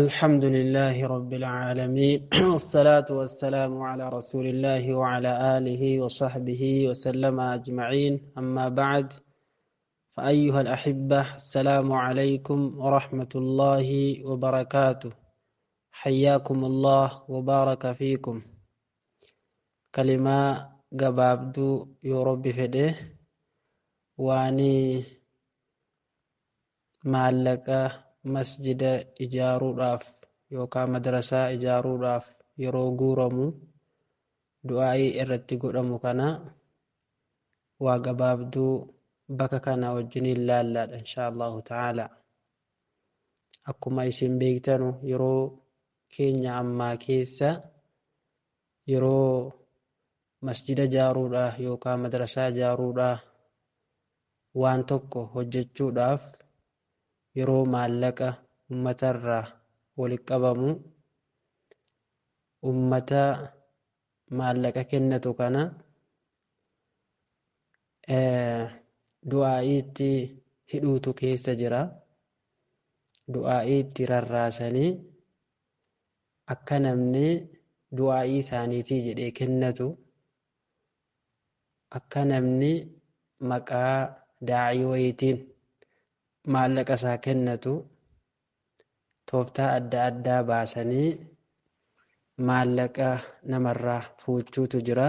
الحمد لله رب العالمين، والصلاة والسلام على رسول الله وعلى آله وصحبه وسلم أجمعين. أما بعد، فأيها الأحبة، السلام عليكم ورحمة الله وبركاته. حياكم الله وبارك فيكم. كلمة gabaabduu yoo Rabbi fedhe waanii maallaqa masjida ijaaruudhaaf yookaan madrasaa ijaaruudhaaf yeroo guuramu du'aa'ii irratti godhamu kana waa gabaabduu bakka kana wajjiniin laallaadha insha Allahu ta'ala. Akkuma isin beektanu, yeroo keenya ammaa keessa yeroo masjida ijaaruudhaa yookaan madrasaa ijaaruudhaa waan tokko hojjechuudhaaf yeroo maallaqa uummatarraa walitti qabamu, ummata maallaqa kennatu kana du'aa'iitti hidhuutu keessa jira. Du'aa'ii itti rarraasanii akka namni du'aa'ii isaaniitii jedhee kennatu, akka namni maqaa daa'ii wayiitiin maallaqa isaa kennatu tooftaa adda addaa baasanii maallaqa namarraa fuuchuutu jira.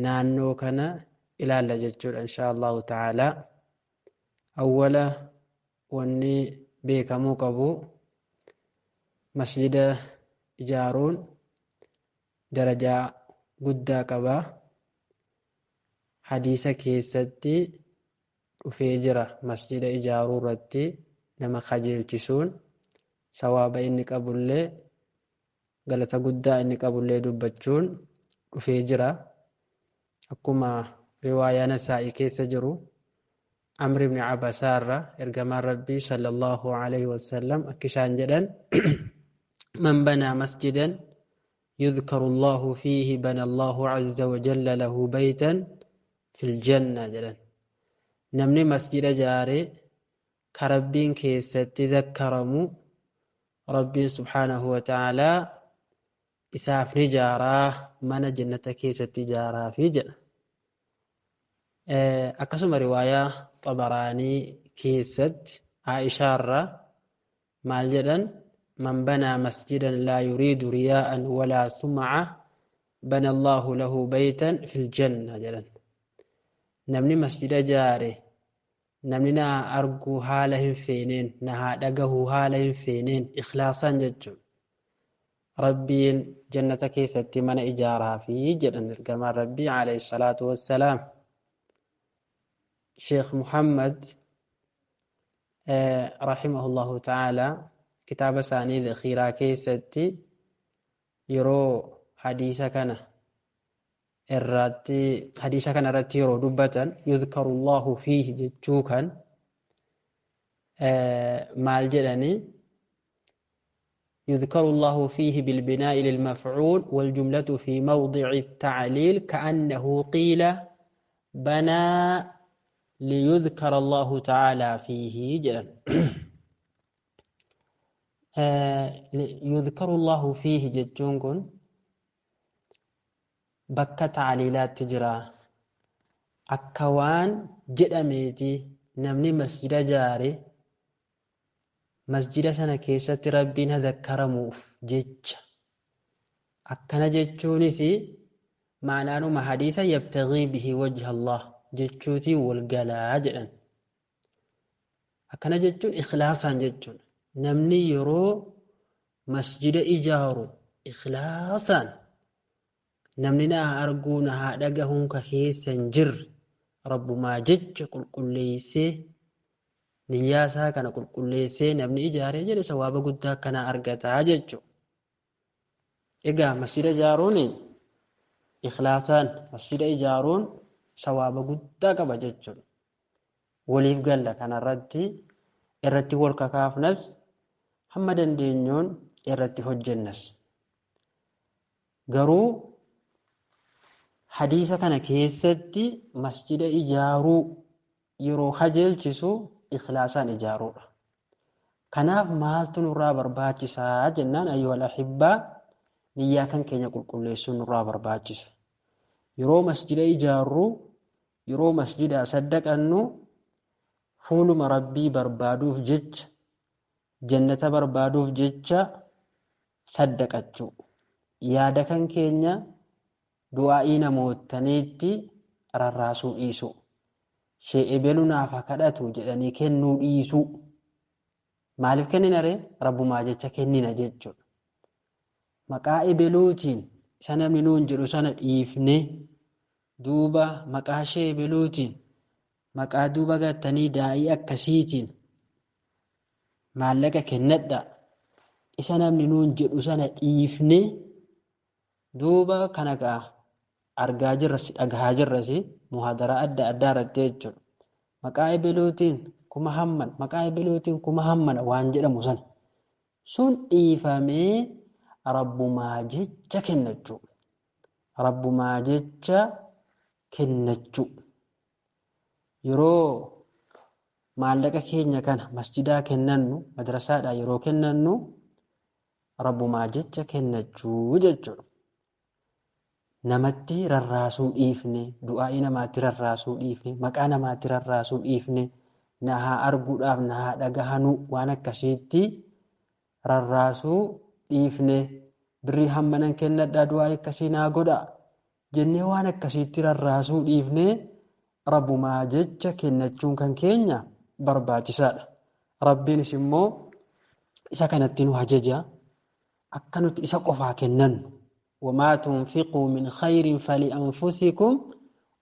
Naannoo kana ilaalla jechuudha insha Allahu ta'ala. Awwala wanni beekamuu qabu, masjida ijaaruun darajaa guddaa qaba. Hadiisa keessatti dhufee jira, masjida ijaaruu irratti nama qajeelchisuun sawaaba inni qabullee, galata guddaa inni qabullee dubbachuun dhufee jira. Akkuma riwaayaa Nasaa'ii keessa jiru, Amr ibn Abasaa irra ergamaan Rabbii sallallahu alayhi wasallam akka isaan jedhan: "من بنى مسجدا يذكر الله فيه بنى الله عز وجل له بيتا في الجنة" jedhan. Namni masjida ijaare ka Rabbiin keessatti dhakkaramu, Rabbiin subhaanahu wa ta'aalaa isaaf ni ijaaraa, mana jannata keessatti ijaaraafi jedha. Akkasuma riwaayaa Xabaraanii keessatti Aishaarraa maal jedhan? "من بنى مسجدا لا يريد رياء ولا سمعة بنى الله له بيتا في الجنة" jedhan. Namni masjida ijaare, namni na arguu haala hin feeneen, na haa dhagahuu haala hin feeneen, ikhlaasaan jechuun, Rabbiin jannata keessatti mana ijaaraafi jedhan ergamaan Rabbii alayhi salaatu wassalaam. Sheekh Muhammad rahimahullahu ta'ala kitaaba isaanii Zakhiiraa keessatti yeroo hadiisa kana irratti, hadiisa kana irratti yeroo dubbatan, "يذكر الله فيه" jechuu kan maal jedhanii? "يذكر الله فيه بالبناء للمفعول والجملة في موضع التعليل، كأنه قيل بنى ليذكر الله تعالى فيه" jedhan. "يذكر الله فيه" jechuun kun bakka ta'aliilaatti jira. Akka waan jedhameeti namni masjida ijaare masjida sana keessatti Rabbiin dhakkaramuuf jecha. Akkana jechuunis maanaanuma hadiisa "يبتغي به وجه الله" jechuutiin wal galaa jedhan. Akkana jechuun ikhlaasaan jechuudha. Namni yeroo masjida ijaaru ikhlaasaan, namni na haa arguu, na haa dhagahuun ka keessa hin jirre, rabbumaa jecha qulqulleessee, niyyaa isaa kana qulqulleessee namni ijaaree jedhe sawaaba guddaa akkanaa argataa jechuudha. Egaa masjida ijaaruun, ikhlaasaan masjida ijaaruun sawaaba guddaa qaba jechuudha. Waliif galla kanarratti, irratti wal kakaafnas, hamma dandeenyuun irratti hojjennas. Garuu hadiisa kana keessatti masjida ijaaruu yeroo kajeelchisu ikhlaasaan ijaaruudha. Kanaaf maaltu nurraa barbaachisaa jennaan ayyuhal ahibbaa niyyaa kan keenya qulqulleessuun nurraa barbaachisa. Yeroo masjida ijaarru, yeroo masjida saddaqannu fuuluma rabbii barbaaduuf jecha, jannata barbaaduuf jecha saddaqachuu. Yaada kan keenya du'aa'ii namootaniitti rarraasuu dhiisuu. Shee'ebelu naaf haa kadhatu jedhanii kennuu dhiisuu. Maaliif kennina ree? Rabbumaa jecha kennina jechuudha. Maqaa ebeluutiin isa namni nuun jedhu sana dhiifnee duuba maqaa sheebeluutiin maqaa duuba gattanii daa'ii akkasiitiin maallaqa kennadha. Isa namni nuun jedhu sana dhiifnee duuba kana gaa argaa jirras dhagahaa jirras muhaadaraa adda addaa irratti jechuudha. Maqaa ebeluutiin kuma hamman maqaa ebeluutiin kuma hammana waan jedhamu sana sun dhiifamee rabbumaa jecha kennachuu. Rabbumaa jecha kennachuu. Yeroo maallaqa keenya kana masjidaa kennannu madrasaadhaa yeroo kennannu rabbumaa jecha kennachuu jechuudha. Namatti rarraasuu dhiifne, du'aa'ii namaatti rarraasuu dhiifne, maqaa namaatti rarraasuu dhiifne, na haa arguudhaaf na haa dhagahanuu waan akkasiitti rarraasuu dhiifne, birrii hammanan kennadhaa du'aa'ii akkasii naa godhaa jennee waan akkasiitti rarraasuu dhiifne rabbumaa jecha kennachuun kan keenya barbaachisaadha. Rabbiinis immoo isa kanatti nu ajaja akka nuti isa qofaa kennannu. وما تنفقوا من خير فلأنفسكم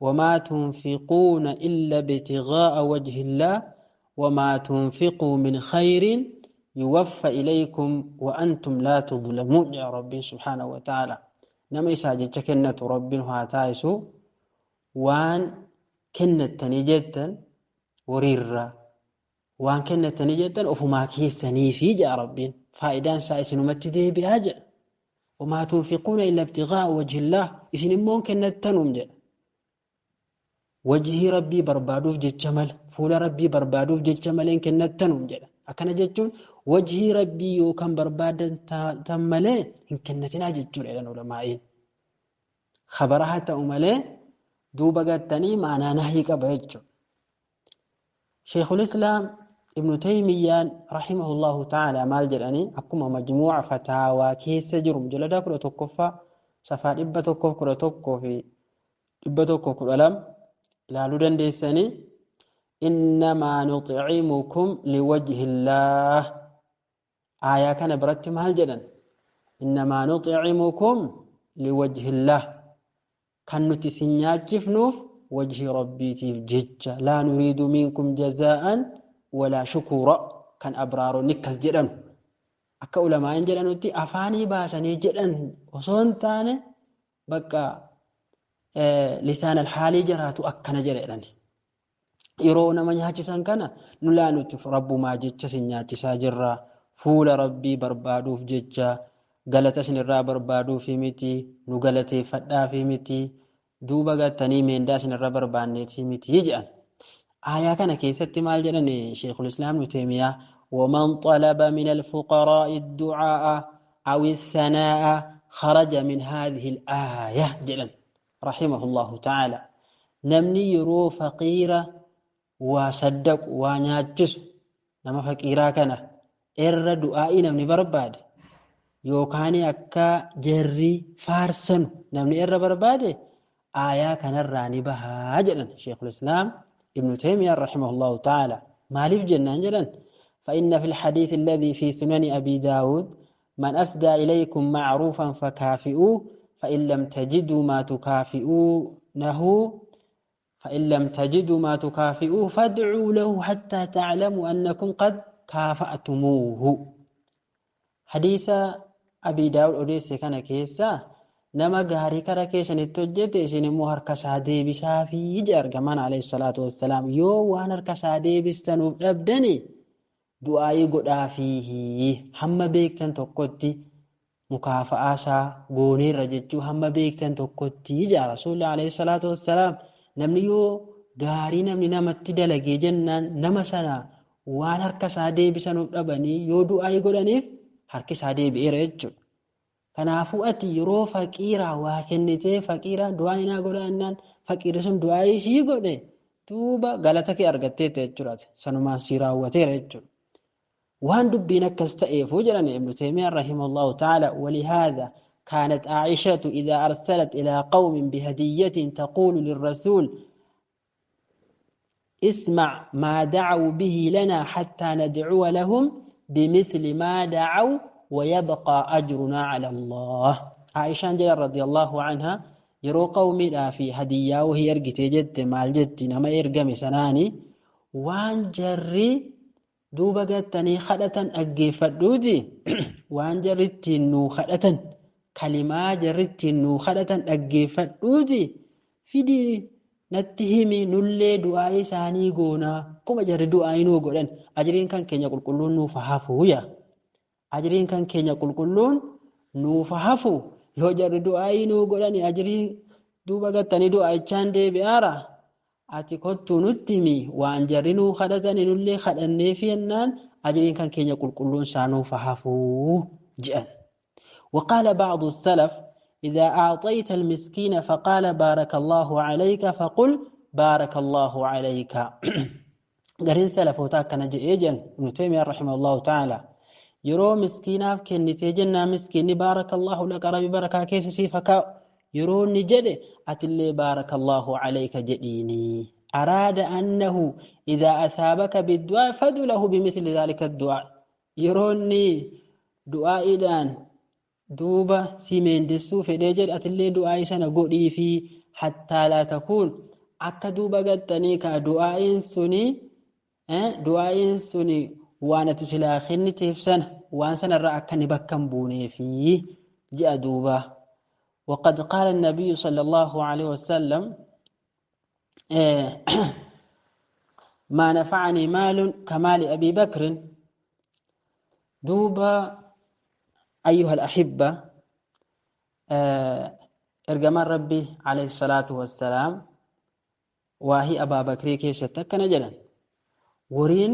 وما تنفقون إلا ابتغاء وجه الله وما تنفقوا من خير يوفى إليكم وأنتم لا تظلمون يا ربي سبحانه وتعالى. نما إسا جتش كنة ربي هاتايسو وان كنة جتا وريرا وان كنة جتا أفما كيسني في جا ربي فائدان سايسن متدي بأجل وما تنفقون إلا ابتغاء وجه الله إسن إمون كنتنم جل وجه ربي بربادوف جتشمل فول ربي بربادوف جتشملين كنتنم جل أكن جتشون وجه ربي يوكم بربادا تملي إن كنتنا جتشون إلى العلماء خبرها تأملي دوبا قتني معنا نهي كبهجو. شيخ الإسلام ابن تيمية رحمه الله تعالى مال جلاني أكما مجموعة فتاوى كيس جرم جلدا كل تكفى صفا إبا تكف كل تكف إبا تكف كل ألم لا لدن ديساني إنما نطعمكم لوجه الله آية كان برت مال جلان إنما نطعمكم لوجه الله كان نتسنياجف نوف وجه ربي تيف لا نريد منكم جزاء ولا شكورا كان أبرار نكس جدًا أكا علماء جدًا تي أفاني باسني جدًا وصون تاني بقى لسان الحالي جراتو أكنا جدًا يرون من يهجسان كان نلا نتف رب ما جتش سنياتي ساجرا فول ربي بربادوف جتشا غلطة سنرا بربادو في متي نغلطة فدا في متي دوبا غتني من دا سنرا بربانيتي متي يجأن آية كان كيست مال جنني شيخ الإسلام ابن تيمية ومن طلب من الفقراء الدعاء أو الثناء خرج من هذه الآية جلن رحمه الله تعالى. نمني يرو فقيرة وصدق وناجس نما فقيرة كان إر دعاء نمني برباد يوكاني أكا جري فارسن نمني إر برباد آية كان الراني بها جلن شيخ الإسلام ابن تيمية رحمه الله تعالى. مالف جنان جلن فإن في الحديث الذي في سنن أبي داود من أسدى إليكم معروفا فكافئوه فإن لم تجدوا ما تكافئونه فإن لم تجدوا ما تكافئوه فادعوا له حتى تعلموا أنكم قد كافأتموه. حديث أبي داود أوديس كان كيسا نما غاري كرا كيسن اتوجت isin immoo harka isaa deebisaa fi ija argaman alayhi salaatu wassalaam yoo waan harka isaa deebistanuuf dhabdani du'aayii godhaa fi hamma beektan tokkotti mukaafa'aa isaa gooneerra jechuu hamma beektan tokkotti ija rasuulli alayhi salaatu wassalaam namni yoo gaarii namni namatti dalagee jennaan nama sana Waan harka isaa deebisanuuf dhabanii yoo du'aa godhaniif harki isaa deebi'eera jechuudha. Kanaafuu ati yeroo faqiiraa waa kennitee faqiiraan du'aa hinaa godhannaan faqiirri sun du'aa isii godhe duuba galata kee argatteetta jechuudha. Sanumaan sii raawwateera jechuudha. Waan dubbiin akkas ta'eefuu jedhan Ibnu Taymiyyaan rahimahullahu ta'ala walihaadha كانت عائشة إذا أرسلت إلى قوم بهدية تقول للرسول اسمع ما دعوا به لنا حتى ندعو لهم بمثل ما دعوا ويبقى أجرنا على الله. عائشة رضي الله عنها yeroo qawmiidhaa fi hadiyyaa wahii ergitee jette maal jetti nama ergame sanaani waan jarri duuba gattanii kadhatan dhaggeeffadhuuti waan jarri ittiin nuu kadhatan kalimaa jarri ittiin nuu kadhatan dhaggeeffadhuuti fidii natti himi nullee du'aa isaanii goonaa akkuma jarri du'aa nuu godhan ajriin kan keenya qulqulluun nuuf hafuuya ajriin kan keenya qulqulluun nuuf hafu yoo jarri du'aa nuu godhani ajriin duuba gattanii du'aa'ichaan deebi'aara ati kottuu nutti himi waan jarri nuu kadhatani nullee kadhannee fi jennaan ajriin kan keenya qulqulluun isaa nuuf hafuu jedhan. وقال بعض السلف إذا أعطيت المسكين فقال بارك الله عليك فقل بارك الله عليك. قرين سلف وتاكنا جئيجا ابن تيمية رحمه الله تعالى yeroo miskiinaaf kennitee jennaa miskiinni baarakallahu laka rabbi barakaa keessa siif haa kaa'u yeroo inni jedhe atillee baarakallahu alayka jedhiini. Araada annahu idhaa athaabaka biddu'aa fadu lahu bimithli dhaalika addu'aa. Yeroo inni du'aa'iidhaan duuba si meendessuu fedhee jedhe atillee du'aa'ii sana godhii fi hattaa laa takuun akka duuba gattanii kaa du'aa'iin suni waan ati silaa kenniteef sana waan sanarraa akka inni bakka hin buuneefi ji'a duuba. وقد قال النبي صلى الله عليه وسلم ما نفعني مال كمال أبي بكر. دوبا أيها الأحبة إرجمان ربي عليه الصلاة والسلام وهي أبا بكر كيستك نجلا ورين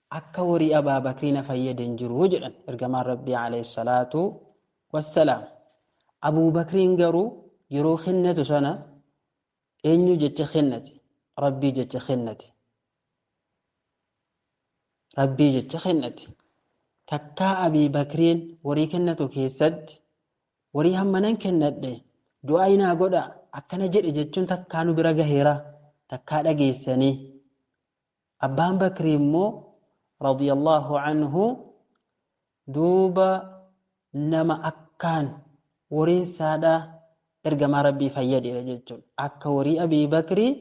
akka horii Abaa Bakrii na fayyadan jiru jedhan ergamaan Rabbii alayhi salaatu wassalaam. Abuu Bakriin garuu yeroo kennatu sana eenyu jecha kennate? Rabbii jecha kennate. Rabbii jecha kennate. Takkaa Abii Bakriin horii kennatu keessatti horii hammanan kennadhe du'aa inaa godha akkana jedhe jechuun takkaa nu bira gaheera takkaa dhageessanii. Abbaan Bakrii immoo radiyallahu anhu duuba nama akkaan horiin saadhaa ergamaa Rabbii fayyadeera jechuudha. Akka horii Abii Bakrii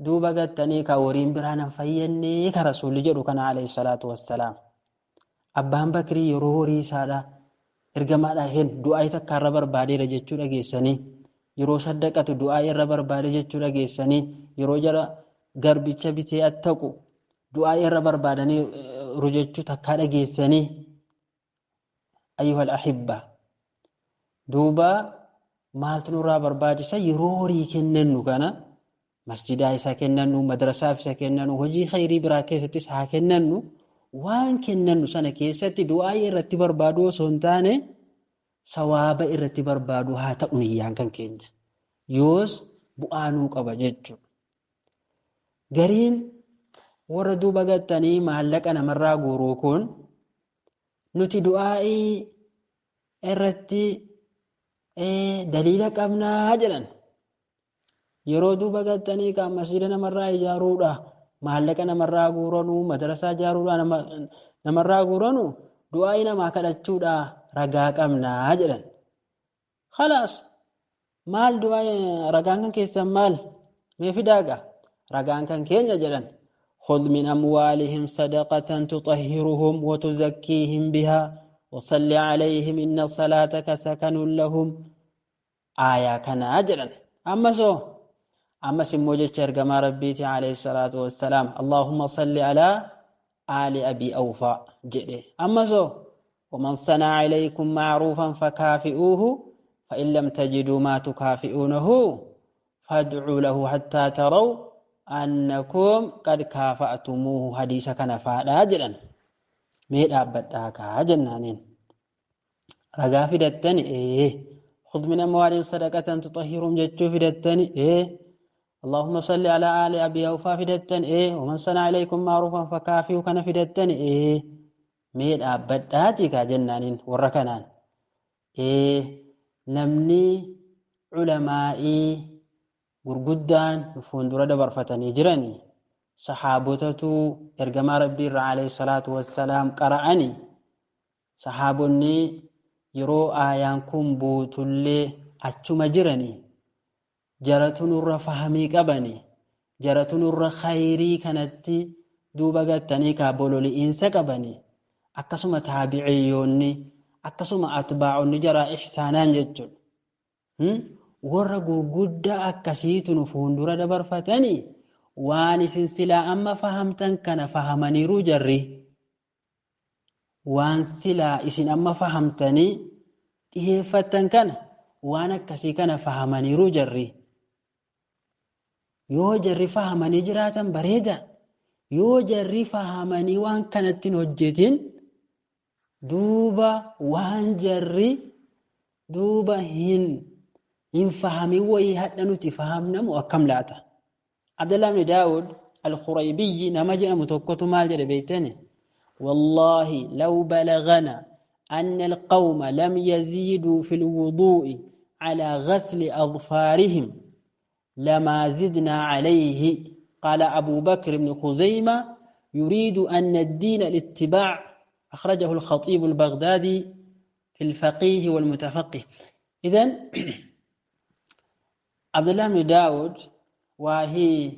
duuba gattanii ka horiin biraa nan fayyannee ka rasuulli jedhu kana alayhi salaatu wassalaam. Abbaan Bakrii yeroo horii saadhaa ergamaadhaa kennu du'aa isa akka irra barbaadeera jechuu dhageessanii yeroo saddaqatu du'aa irra barbaade jechuu dhageessanii yeroo jara garbicha bitee attaqu du'aa irra barbaadanii jechuu takkaa dhageessanii. Ayyuhal ahibba duuba maaltu nurraa barbaachisa yeroo horii kennannu kana masjidaa isa kennannu madrasaaf isa kennannu hojii khayrii biraa keessattis haa kennannu waan kennannu sana keessatti du'aa irratti barbaadu osoo hin taane sawaaba irratti barbaadu haa ta'u niyyaan kan keenya yoos bu'aa nuu qaba jechuudha. Gariin warra duuba gattanii maallaqa namarraa guuruu kun nuti du'aa'ii irratti daliila qabnaa jedhan. Yeroo duuba gattanii kan masjida namarraa ijaaruudha maallaqa namarraa guuranuu madrasaa ijaaruudha namarraa guuranuu du'aa'ii namaa kadhachuudha ragaa qabnaa jedhan. Khalaas maal du'aa ragaan kan keessan maal mee fidaaga ragaan kan keenya jedhan. خذ من أموالهم صدقة تطهرهم وتزكيهم بها وصل عليهم إن صلاتك سكن لهم. آية كان أجلا أما سو أما سموجة كما ربيتي عليه الصلاة والسلام اللهم صل على آل أبي أوفى جده. أما سو ومن صنع عليكم معروفا فكافئوه فإن لم تجدوا ما تكافئونه فادعوا له حتى تروا Annakum qad kaafa'tumuuhu hadiisa kana faadhaa jedhan. Mee dhaabbadhaa kaa jennaaniin. Ragaa fidattani khudh min amwaalihim sadaqatan tutahhiruhum jechuu fidattani Allahumma salli ala aali abi awfaa fidattani waman sanaa ilaykum ma'ruufan fakaafi'uu kana fidattani mee dhaabbadhaati kaa jennaaniin warra kanaan. Namni culamaa'ii gurguddaan fuuldura dabarfatanii jiranii sahaabotatu ergamaa rabbii irraa alayhi salaatu wassalaam qara'anii sahaabonni yeroo aayaan kun buutullee achuma jiranii jaratu nurra fahamii qabanii jaratu nurra khayrii kanatti duuba gattanii kaa bololi'iinsa qabanii akkasuma taabiciyyoonni akkasuma atbaa'onni jaraa ihsaanaan jechuudha. Warra gurguddaa akkasiitu nu fuuldura dabarfatanii waan isin silaa amma fahamtan kana fahamaniiru jarri. Waan silaa isin amma fahamtanii dhiheeffattan kana waan akkasii kana fahamaniiru jarri. Yoo jarri fahamanii jiraatan bareeda. Yoo jarri fahamanii waan kanatti hin hojjetin duuba waan jarri duuba hin fahamin wayii hadha nuti fahamnamu akkam laata? Abdullah ibn Daawud al-Khuraybiyyi nama jedhamu tokkotu maal jedhe beektani? Wallaahi law balagana anna al-qawma lam yaziiduu fi al-wuduu'i ala ghasli adfaarihim lama zidnaa alayhi. Qaala Abu Bakr ibn Khuzayma yuriidu anna ad-diina al-ittibaac. أخرجه الخطيب البغدادي في الفقيه والمتفقه. إذن عبد الله بن داود وهي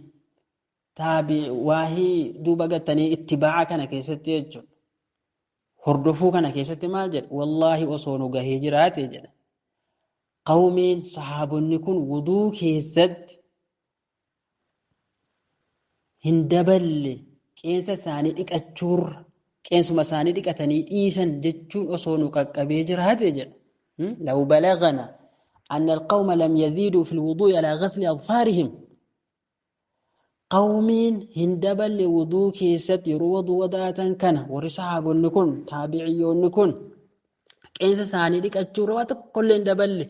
تابع وهي دوبا قتني اتباعك أنا كيست يجل هردفوك أنا كيست مالجل والله أصونو قهي جراتي جل قومين صحاب نكون وضو كيست هندبل كيسة ساني إك أتشور qeensuma isaanii dhiqatanii dhiisan jechuun osoo nu qaqqabee jiraate jedha. Law balagana anna alqawma lam yaziiduu fi lwuduu'i alaa ghasli adfaarihim. Qawmiin hin daballe wuduu keessatti yeroo wuduu wadaatan kana warri sahaabonni kun taabiciyyoonni kun qeensa isaanii dhiqachuu waa tokkollee hin daballe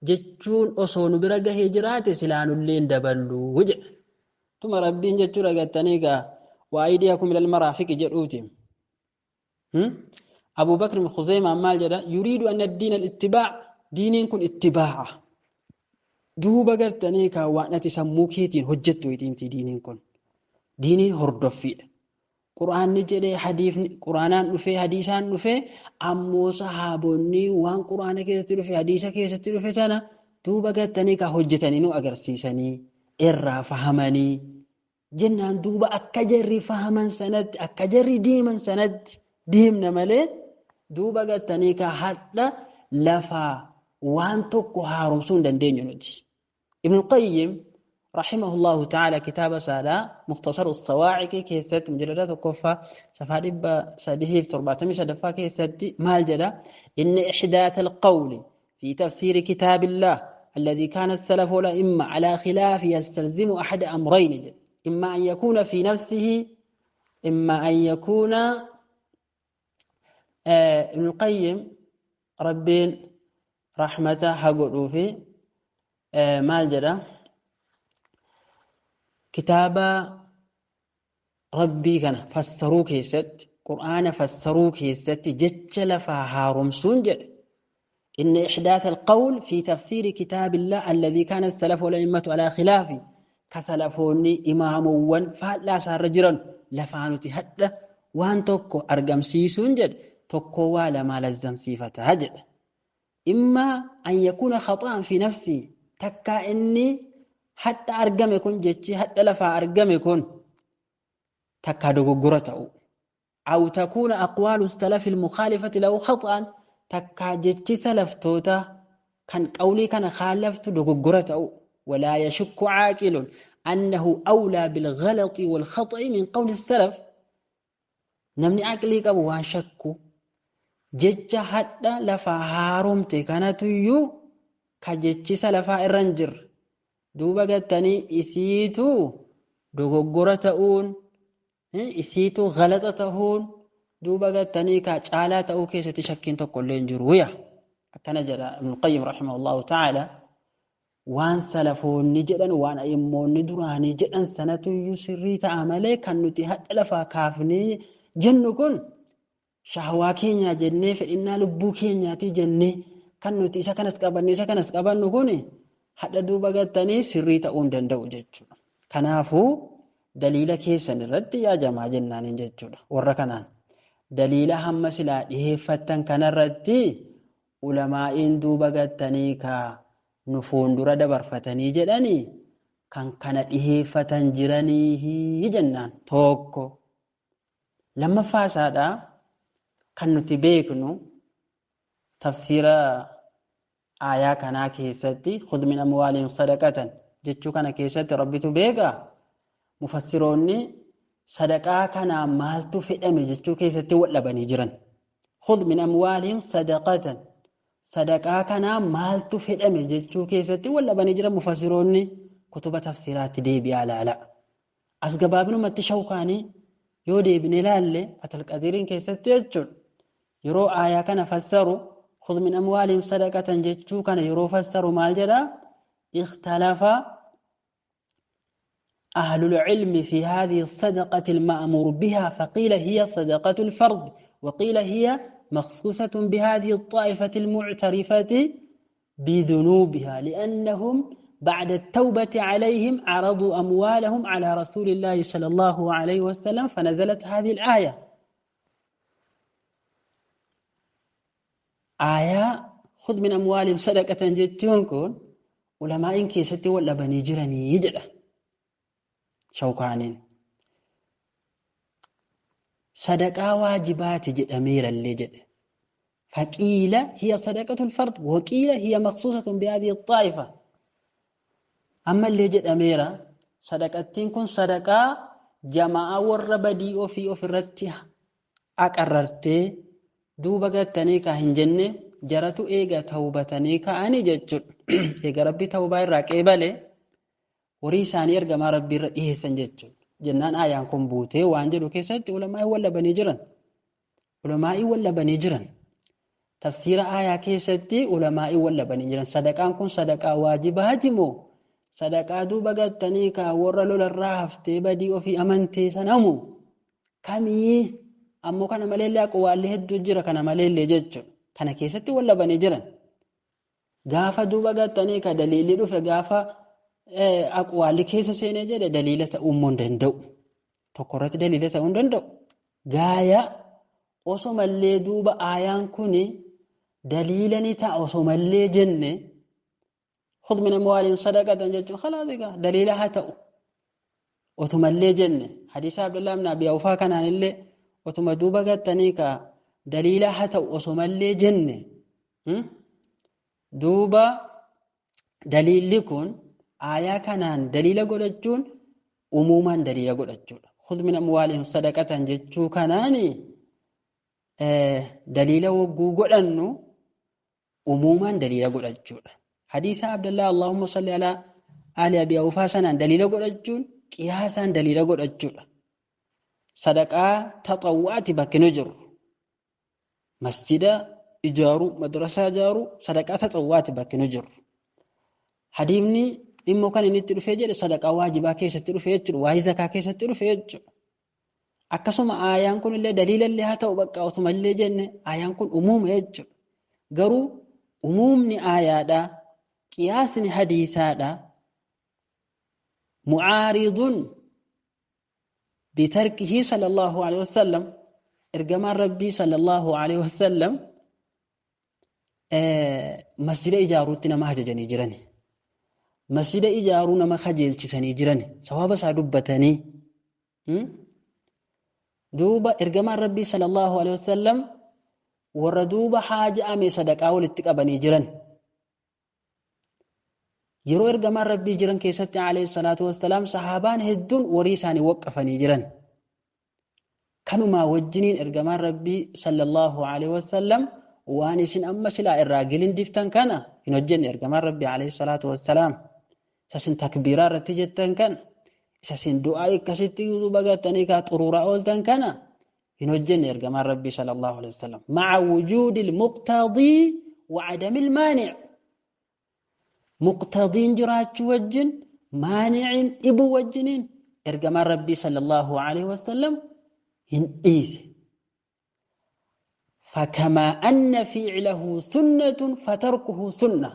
jechuun osoo nu bira gahee jiraate silaanullee hin daballu jedha. Tuma rabbiin jechuu dhagattanii egaa wa aydiyakum ilal maraafiqi jedhuuti. Abu Bakr ibn Khuzayma maal jedha? Yuriidu anna ad-diina al-ittibaa' diiniin kun ittibaa'a. Duuba gartanii kaa waan ati sammuu keetiin hojjettu ittiin diiniin kun. Diiniin hordoffiidha. Quraanni jedhee hadiifni quraanaan dhufee hadiisaan dhufee ammoo sahaabonni waan quraana keessatti dhufe hadiisa keessatti dhufe sana duuba gartanii kaa hojjetanii nu agarsiisanii irraa fahamanii jennaan duuba akka jarri fahaman sanatti akka jarri deeman sanatti deemna malee duuba gattanii ka hadha lafaa waan tokko haaromsuu hin dandeenyu nuti. Ibn Qayyim rahimahullahu ta'ala kitaaba saalaa Mukhtasar as-Sawaa'iq keessatti mujallada tokkoffaa safaa 373 keessatti maal jedha? Inna ihdaat al-qawli fi tafsiir kitaabillah alladhi kana as-salafu wal-a'imma ala khilaafi yastalzimu ahada amrayn jedha. Imma an yakuna fi nafsihi imma an yakuna Ibn Qayyim rabbiin rahmata haa godhuu fi maal jedha? Kitaaba rabbii kana fassaruu keessatti qur'aana fassaruu keessatti jecha lafaa haaromsuun jedhe. Inna ihdaat al-qawl fi tafsiiri kitaabillah alladhi kana as-salafu wal-a'immatu ala khilaafi kasalafoonni imaamowwan faallaa isaarra jiran lafaa nuti hadha waan tokko argamsiisuun jedhe. Tokko waa lamaa lazzamsiifataa jedha. Imma an yakuuna khaxa'an fi nafsi takkaa inni hadha argame kun jechi hadha lafaa argame kun takkaa dogoggora ta'u. Aw takuuna aqwaalu salafi almukhaalifati lahu khaxa'an takkaa jechi salaftoota kan qawlii kana khaalaftu dogoggora ta'u. Walaa yashukku caaqilun annahu awlaa bilghalati walkhaxa'i min qawli salaf. Namni aqlii qabu waan shakku jecha hadha lafaa haaromte kanatuyyuu ka jechi salafaa irra hin jirre. Duuba gattanii isiitu Dogoggora ta'uun isiitu galaxa ta'uun duuba gattanii kaa caalaa ta'uu keessatti shakkiin tokkollee hin jiru yaa. Akkana jedha Ibnul Qayyim rahimahullahu ta'ala waan salafoonni jedhan waan a'immoonni duraanii jedhan sanatuyyuu sirrii ta'a malee kan nuti hadha lafaa kaafnee jennu kun shahwaa keenyaa jennee fedhinnaa lubbuu keenyaatii jennee kan nuti isa kanas qabanne isa kanas qabannu kun hadha duuba gattanii sirrii ta'uu hin danda'u jechuudha. Kanaafuu daliila keessan irratti yaajamaa jennaaniin jechuudha. Warra kanaan daliila hamma silaa dhiheeffattan kanarratti ulamaa'iin duuba gattanii kaa nu fuuldura dabarfatanii jedhanii kan kana dhiheeffatan jiranii jennaan tokko. Lammaffaa isaadhaa kan nuti beeknu tafsiira aayaa kanaa keessatti khudh min amwaalihim sadaqatan jechuu kana keessatti rabbitu beeka. Mufassiroonni sadaqaa kanaa maaltu fedhame jechuu keessatti wal dhabanii jiran. Khudh min amwaalihim sadaqatan sadaqaa kanaa maaltu fedhame jechuu keessatti wal dhabanii jiran mufassiroonni kutuba tafsiraatti deebi'aa ilaala. As gabaabinumatti shawkaanii yoo deebine ilaalle Fathul Qadiiriin keessatti jechuudha. Yeroo aayaa kana fassaru khudh min amwaalihim sadaqatan jechuu kana yeroo fassaru maal jedhaa? Ikhtalafa أهل العلم في هذه الصدقة المأمور بها فقيل هي صدقة الفرض وقيل هي مخصوصة بهذه الطائفة المعترفة بذنوبها لأنهم بعد التوبة عليهم عرضوا أموالهم على رسول الله صلى الله عليه وسلم فنزلت هذه الآية. آية خذ من أموالهم صدقة جتونكم علماء كيستي ولا بني جراني يجرى شوكانين صدقة واجبات جد أمير اللي جد فقيل هي صدقة الفرد وقيل هي مخصوصة بهذه الطائفة. أما اللي جد أميرة صدقتين كن صدقة جماعة والربدي وفي أفرتها أقررتي دوبا قتنيك هنجنة جرتو إيغا توبتنيك أني جد إيغا ربي توبة الراكيبالي horii isaanii ergamaa rabbii irra dhiheessan jechuudha. Jennaan aayaan kun buutee waan jedhu keessatti ulamaa'ii wal dhabanii jiran. Ulamaa'ii wal dhabanii jiran. Tafsiira aayaa keessatti ulamaa'ii wal dhabanii jiran. Sadaqaan kun sadaqaa waajibaati moo? Sadaqaa duuba gattanii kaa warra lolarraa haftee badii ofii amantee sanamu kamii? Ammoo kana maleellee aqwaallee hedduu jira kana maleellee jechuudha. Kana keessatti wal dhabanii jiran. Gaafa duuba gattanii ka daliilli dhufe gaafa aqwaalli keessa seenee jedhe daliila ta'uu immoo hin danda'u. Tokko irratti daliila ta'uu hin danda'u. Gaaya osoo mallee duuba aayaan kuni daliila ni ta'a osoo mallee jenne khudh min amwaalihim sadaqatan jechuun khalaas egaa daliila haa ta'u. Otoo mallee jenne hadiisa Abdullah ibn Abi Awfaa kanaan illee otuma duuba gattanii ka daliila haa ta'u osoo mallee jenne duuba daliilli kun aayaa kanaan daliila godhachuun umuumaan daliila godhachuudha. Khudh min amwaalihim sadaqatan jechuu kanaani daliila wagguu godhannu umuumaan daliila godhachuudha. Hadiisa Abdullah Allahumma salli ala ali Abi Awfaa sanaan daliila godhachuun qiyaasaan daliila godhachuudha. Sadaqaa taxawwaati bakki nu jiru. Masjida ijaaruu, madrasaa ijaaruu sadaqaa taxawwaati bakki nu jiru. Hadiimni immoo kan inni itti dhufee jedhe sadaqaa waajibaa keessatti dhufee jechuudha. Waa'ee zakaa keessatti dhufee jechuudha. Akkasuma aayaan kun illee daliila illee haa ta'u bakka otuma illee jenne aayaan kun umuuma jechuudha. Garuu umuumni aayaadhaa qiyaasni hadiisaadhaa mucaaridun bitarkihi sallallahu alaihi wasallam ergamaan rabbii sallallahu alaihi wasallam masjida ijaaruutti nama ajajanii jirani. Masjida ijaaruu nama kajeelchisanii jiran sawaaba isaa dubbatanii duuba ergamaan rabbii sallallahu alaihi wasallam warra duuba haaja'ame sadaqaa walitti qabanii jiran. Yeroo ergamaan rabbii jiran keessatti alayhi salaatu wassalaam sahaabaan hedduun horii isaanii waqqafanii jiran. Kanumaa wajjiniin ergamaan rabbii sallallahu alaihi wasallam waan isin amma silaa irraa gilindiftan kana hin hojjenne ergamaan rabbii alayhi salaatu wassalaam. Isin takbiiraa irratti jettan kana, Isa isin du'aa akkasitti duuba gartanii kaa xuruuraa ooltan kana hin hojjenne ergamaan Rabbii sallallahu alaihi wasallam. Ma'a wujuudil muqtadii wa adamil maani'. Muqtadiin jiraachuu wajjin maani'iin dhibuu wajjiniin ergamaan Rabbii sallallahu alaihi wasallam hin dhiise. فكما أن فعله سنة فتركه سنة.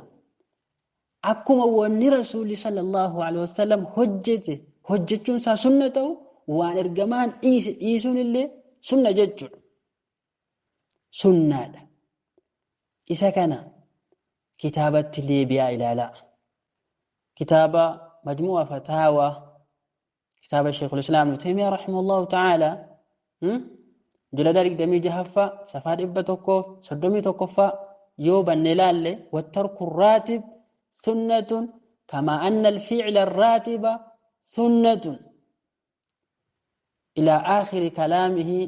Akkuma wanni Rasuulli sallallahu alaihi wasallam hojjete hojjechuun isaa sunna ta'u waan ergamaan dhiise dhiisuun illee sunna jechuudha. Sunnaadha. Isa kana kitaabatti deebi'aa ilaalaa. Kitaaba Majmu'a Fataawaa kitaaba Sheekhul Islaam Ibn Taymiyyah rahimahullahu ta'ala jilada 26ffaa safaa 131ffaa yoo banne ilaalle wattarku raatib sunnatun kama anna al-fi'la ar-raatiba sunnatun ila aakhiri kalaamihi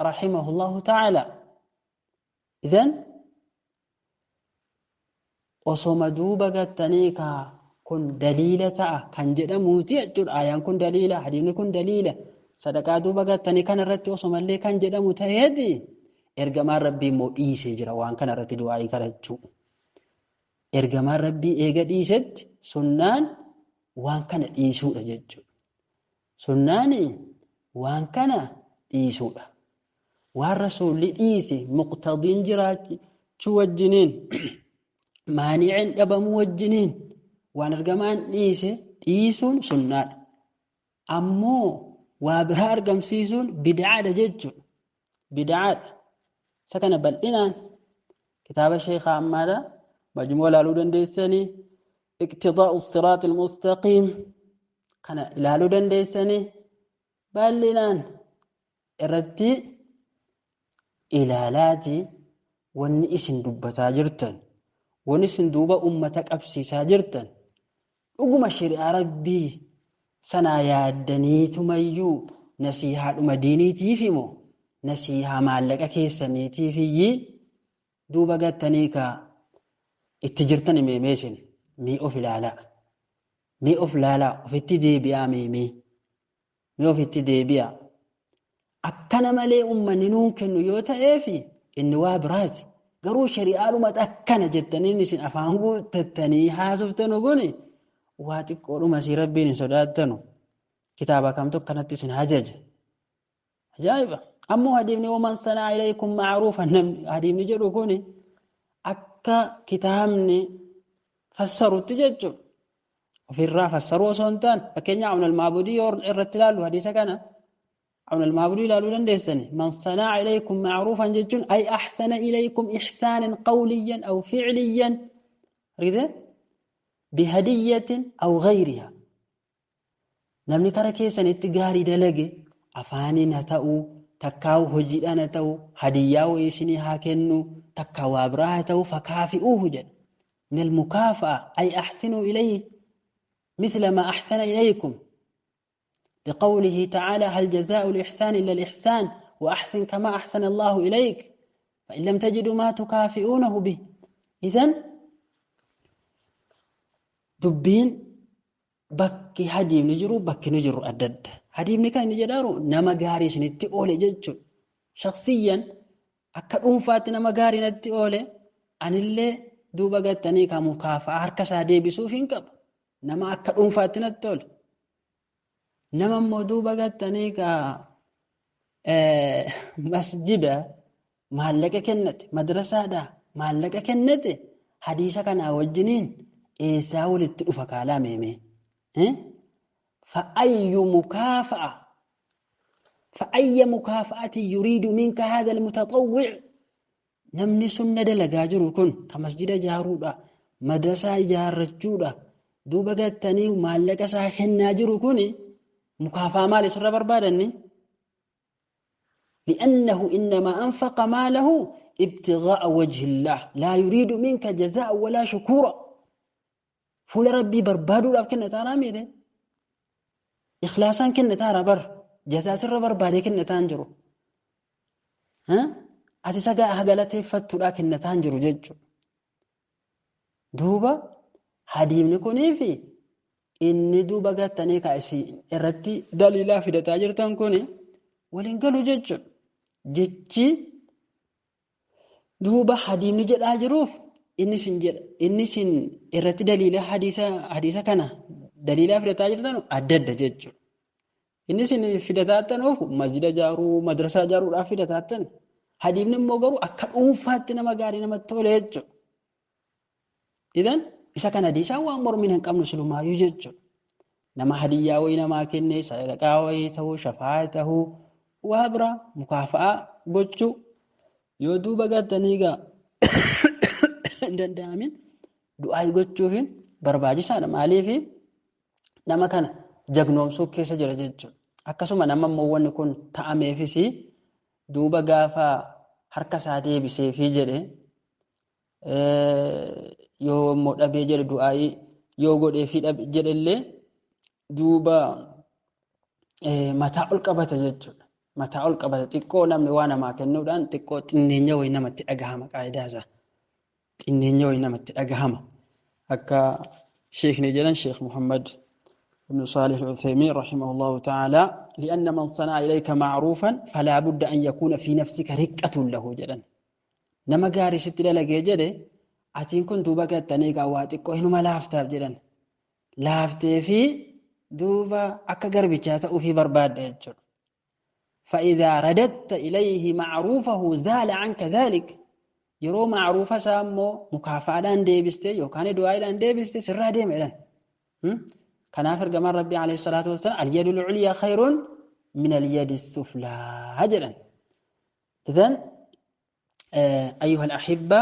rahimahullahu ta'ala. Idhan osoma duuba gattanii kaa kun daliila ta'a kan jedhamuuti jechuudha. Ayaan kun daliila, hadiisni kun daliila. Sadaqaa duuba gattanii kana irratti osomallee kan jedhamu ta'eeti ergamaan Rabbii immoo dhiisee jira waan kana irratti du'aa'ii kadhachuu. Ergamaan Rabbii eega dhiisetti sunnaan waan kana dhiisuudha jechuudha. Sunnaan waan kana dhiisuudha. Waan Rasuulli dhiise muqtadiin jiraachuu wajjiniin maani'iin dhabamuu wajjiniin waan ergamaan dhiise dhiisuun sunnaadha. Ammoo waa biraa argamsiisuun bid'aadha jechuudha. Bid'aadha. Isa kana bal'inaan kitaaba Sheekha Ammaadha majmuu ilaaluu dandeessanii iqtidaa'u siraatil mustaqiim kana ilaaluu dandeessanii bal'inaan irratti ilaalaati wanni isin dubbataa jirtan wanni isin duuba ummata qabsiisaa jirtan dhuguma shari'aa Rabbii sanaa yaaddaniitumayyuu nasiihaadhuma diiniitiif moo nasiihaa maallaqa keessaniitiif iyyii duuba gattanii kaa itti jirtan meemeesin mee of ilaalaa mee of ilaalaa ofitti deebi'aa meemee mee ofitti deebi'aa akkana malee ummanni nuun kennu yoo ta'eef inni waa biraati garuu shari'aadhuma akkana jettaniin isin afaan guuttattanii haasoftanu kuni waa xiqqoodhuma si Rabbiin hin sodaattanu kitaaba kamtu akkanatti isin ajaja. Ajaa'iba! Ammoo hadiifni waman sanaa ilaykum ma'ruufan hadiifni jedhu kuni akka kitaabni fassarutti jechuudha. Ofirraa fassaruu osoo hin taane fakkeenyaaf Awnal Maabudii yoo irratti ilaallu hadiisa kana Awnal Maabudii ilaaluu dandeessani. Man sanaa ilaykum ma'ruufan jechuun ay ahsana ilaykum ihsaanan qawliyyan aw fi'liyyan argitee bihadiyyatin aw ghayriha. Namni kara keessanitti gaarii dalage afaaniin haa ta'uu takkaa hojiidhaan haa ta'uu hadiyyaa wayii isinii haa kennu takkaa waa biraa haa ta'uu fakaafi'uuhu jedha. Min almukaafa'a ay ahsinuu ilayhi mithla ma ahsana ilaykum. لقوله تعالى هل جزاء الإحسان إلا الإحسان وأحسن كما أحسن الله إليك فإن لم تجدوا ما تكافئونه به. إذن dubbiin bakki hadiimni jiru bakki nu jiru adda adda. Hadiimni kan inni jedhaaru nama gaarii isinitti oole jechuudha. Shakhsiyyan akka dhuunfaatti nama gaarii natti oole anillee duuba gattanii kan mukaafaa harka isaa deebisuuf hin qabu. Nama akka dhuunfaatti natti oole. Nama immoo duuba gattanii ka masjida maallaqa kennate madrasaadhaa maallaqa kennate hadiisa kanaa wajjiniin eessaa walitti dhufa kaalaa meemee. فأي مكافأة فأي مكافأة يريد منك هذا المتطوع namni sunna dalagaa jiru kun ka masjida ijaaruudha madrasaa ijaarrachuudha duuba gattanii maallaqa isaa kennaa jiru kun mukaafaa maal isirra barbaadanni? لأنه إنما أنفق ماله ابتغاء وجه الله لا يريد منك جزاء ولا شكورا. Fuula Rabbii barbaaduudhaaf kennataa miire ikhlaasaan kennataa bar jazaa sirra barbaadee kennataa hin jiru. Ati isa galateeffattuudhaa kennataa hin jiru jechuudha. Duuba hadiimni kunii fi Inni duuba gartanii kaasii irratti daliilaa fidataa jirtan kun waliin galu jechuudha. Jechi duuba hadiisni jedhaa jiruuf inni isin irratti daliila hadiisa kana daliilaa fidataa jirtan adda adda jechuudha. Inni isin fidataa jirtanuuf masjida ijaaruu, madrasaa ijaaruudhaaf fidataa jirtan. Hadiisni immoo garuu akka dhuunfaatti nama gaarii namatti tole jechuudha. Idan isa kana hadiisaan waan mormiin hin qabnu silumaayyuu jechuudha. Nama hadiyyaa wayii namaa kenne, sadaqaa wayii ta'uu, shafaa ta'uu, waa biraa mukaafa'aa gochuu yoo duuba gartanii egaa hin danda'amin du'aa gochuuf barbaachisaadha. Maaliif nama kana jagnoomsuu keessa jira jechuudha. Akkasuma nama immoo wanni kun ta'ameefis duuba gaafa harka isaa deebiseefii jedhe yoo immoo dhabee jedhe du'aayii yoo godheefii jedhellee duuba mataa ol qabata jechuudha. Mataa ol qabata xiqqoo namni waa namaa kennuudhaan xiqqoo xinneenya wayii namatti dhagahama qaayidaa isaa. Xinneenya wayii namatti dhagahama. Akka sheekni jedhan Sheekh Muhammad ibn Saalih al-Uthaymiin rahimahullahu ta'ala li'anna man sanaa ilayka ma'ruufan falaa budda an yakuuna fi nafsika riqqatun lahu jedhan. Nama gaarii sitti dalagee jedhe atiin kun duuba gattanii egaa waa xiqqoo hinuma laaftaaf jedhan. Laaftee fi duuba akka garbichaa ta'uufii barbaadda jechuudha. فإذا رددت إليه معروفه زال عنك ذلك yeroo macruufa isaa immoo mukaafaadhaan deebiste yookaan du'aadhaan deebiste sirraa deema jedhan. Kanaaf ergamaan Rabbii alayhi salaatu wassalaam al-yadu al-ulyaa khayrun min al-yadi as-suflaa jedhan. Idan ayyuha al-ahibba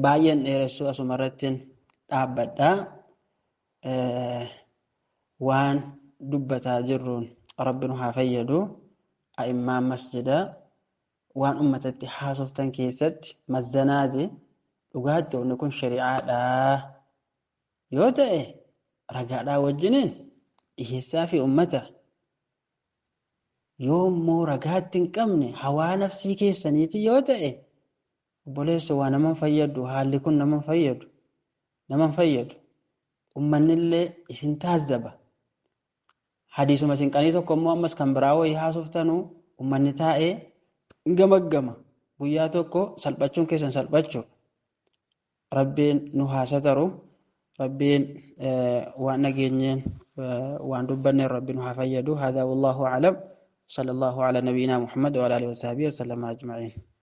baay'een dheeressuu asuma irratti dhaabbadha. Waan dubbataa jirruun Rabbi nu haa fayyadu. A'immaan masjidaa waan ummatatti haasoftan keessatti mazzanaati dhugaatti wanni kun shari'aadha yoo ta'e ragaadhaa wajjiniin dhiheessaa fi ummata yoo immoo ragaatti hin qabne hawaa nafsii keessaniiti yoo ta'e obboleessa waa nama fayyadu haalli kun nama fayyadu ummannillee isin taazzaba. Hadiisuma isin qanii tokko immoo ammas kan biraa wayii haasoftanuu ummanni taa'ee gamaggama guyyaa tokko salphachuun keessan salphachuu Rabbiin nu haa sataru. Rabbiin waan dhageenyeen waan dubbanneen Rabbiin nu haa fayyadu. Haadha wallaahu aclam. Sallallahu ala nabiyyina Muhammad wa ala alihi wa sahbihi wa sallama ajma'iin.